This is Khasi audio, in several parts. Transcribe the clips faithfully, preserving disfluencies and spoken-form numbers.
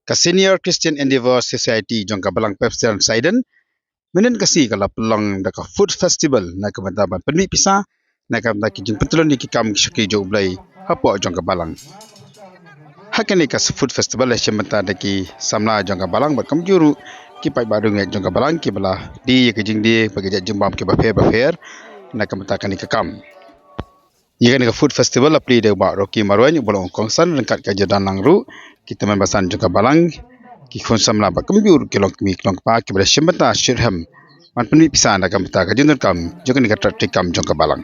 Ka Senior Christian Endeavour Society jong ka Balang Presbyterian Saiden mynhynnin ka sngi ka la pynlong da ka Food Festival na ka bynta ban pynmih pisa na ka bynta ki jingpyntlun ïa ki kam ki shakri jong U Blei hapoh jong ka balang. Ha kane ka Food Festival la shim bynta da ki samla jong ka balang bad kumjuh ruh ki paidbah riewngeit jong ka balang kiba la die ïa ka jingdie bad ki jait jingbam kiba pher ba pher na ka bynta kane ka kam. Ïa kane ka Food Festival la plie da u Bah Rocky Marwein uba long u kongsan ryngkat ka Jordan Langruh, ki tymmen basan jong ka balang, ki khun samla bad kumjuh ruh ki long kmie ki long kpa kiba la shim bynta shitrhem ban pynmih pisa na ka bynta ka jingdonkam jong kane ka trei kam jong ka balang.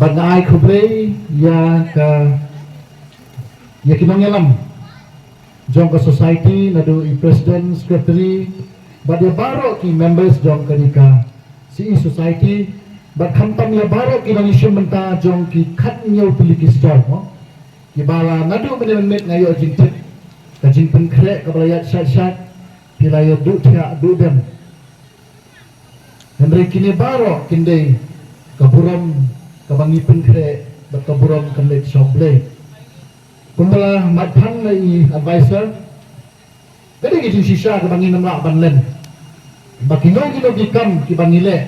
Bad nga ai khublei ïa ka, ïa ki nongïalam jong ka society, naduh i president, secretary, bad ïa baroh ki members jong kane ka C E society, bad khamtam ïa baroh ki nongïashim bynta jong ki khathynñiew tylli ki stall, mo. Kiba la naduh mynne mynmiet nga ïoh jingtip ka jingpynkhreh kaba la ïaid shait shait, phi la ïa duh thiah duh dem. Hynrei kine baroh kin dei ka burom kaba ngi pynkhreh bad ka burom kam leit sha U Blei. Kumba la mad phan na i advisor, ka dei ka jingshisha kaba ngin ym lah ban len ba kino kino ki kam kiba ngi leh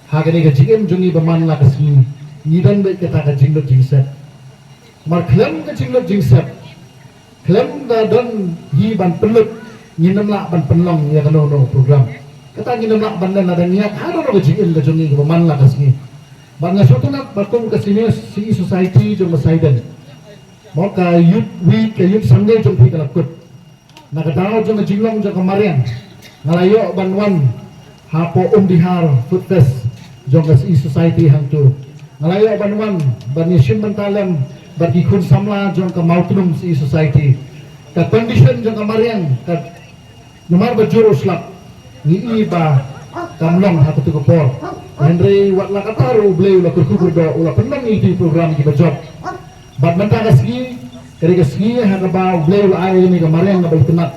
ha kane ka jingim jong ngi ba man la ka sngi, ngi don beit kata ka jinglut jingsep. Namar khlem ka jinglut jingsep, khlem da don hi ban pynlut, ngin ym lah ban pynlong ïa kano kano program. Kata ngin ym lah ban len lada ngi ïaid ha kano kano ka jingim ka jong ngi kaba man la ka sngi. Bad nga sngewtynnat ba kum ka Senior C E Society jong ka Saiden, mo, ka Youth Week, ka Youth Sunday jong phi ka la kut. Na ka daw jong ka jinglong jong ka mariang, nga la ïoh ban wan hapoh Umdihar Food Fest jong ka C E Society hangto. Nga la ïoh ban wan ban ïashim bynta lem bad ki khun samla jong ka Mawtnum C E Society. Ka condition jong ka mariang, ka namar ba jur u slap, ngi i ba kam long ha kato ka por. Hynrei wat la katta ruh U Blei u la kyrkhu kyrdoh, u la pynlong ïa ki program kiba jop. Bad mynta ka sngi, ka dei ka sngi ha kaba U Blei u la ai ïa kane ka mariang kaba itynnad.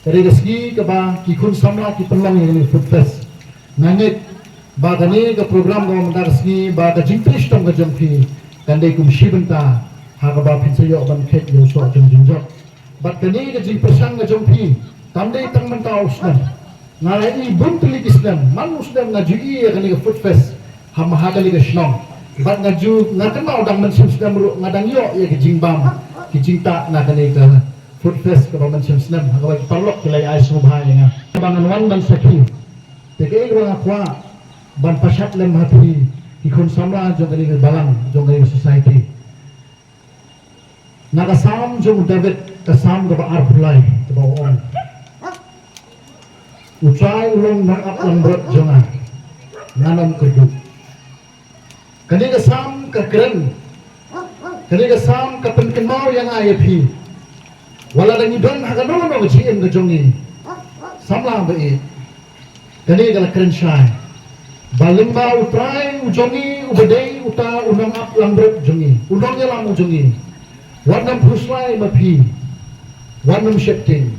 Ka dei ka sngi kaba ki khun samla ki pynlong ïa kane ka Food Fest. Nga ngeit ba kane ka program kaba mynta ka sngi, ba ka jingtrei shitom ka jong phi kan dei kum shi bynta ha kaba phin sa ïoh ban kheit ïa u soh jong jingjop. Bad kane ka jingpyrshang ka jong phi kam dei tang mynta u snem. Nga la ïohi bun tylli ki snem, man u snem nga ju ïohi ïa kane ka Food Fest ha ma ha kane ka shnong. Bad nga ju, nga kynmaw dang mynshem snem ruh nga dang ïoh ïa ka jingbam, ki jingtah na kane ka Food Fest kaba mynshem snem, ha kaba ki paralok ki la ïa ai sngewbha ïa nga. Kaba ngan wan ban sakhi, te kaei kaba nga kwah ban pashat lem ha phi ki khun samla jong kane ka balang, jong kane ka society. Na ka Salm jong u David, ka Salm kaba arphew lai, kaba ong: U Trai u long nongap langbrot jong nga, ngan ym kyrduh. Kane ka Salm ka kren, kane ka Salm ka pynkynmaw ïa nga ïa phi. Wat la dang ngi don ha kano kano ka jingim ka jong ngi, samla ba ïeit, kane ka la kren shai ba lyngba U Trai u jong ngi, uba dei uta u nongap langbrot jong ngi, u nongïalam u jong ngi, wat nym phuslai ma phi, wat nym sheptieng.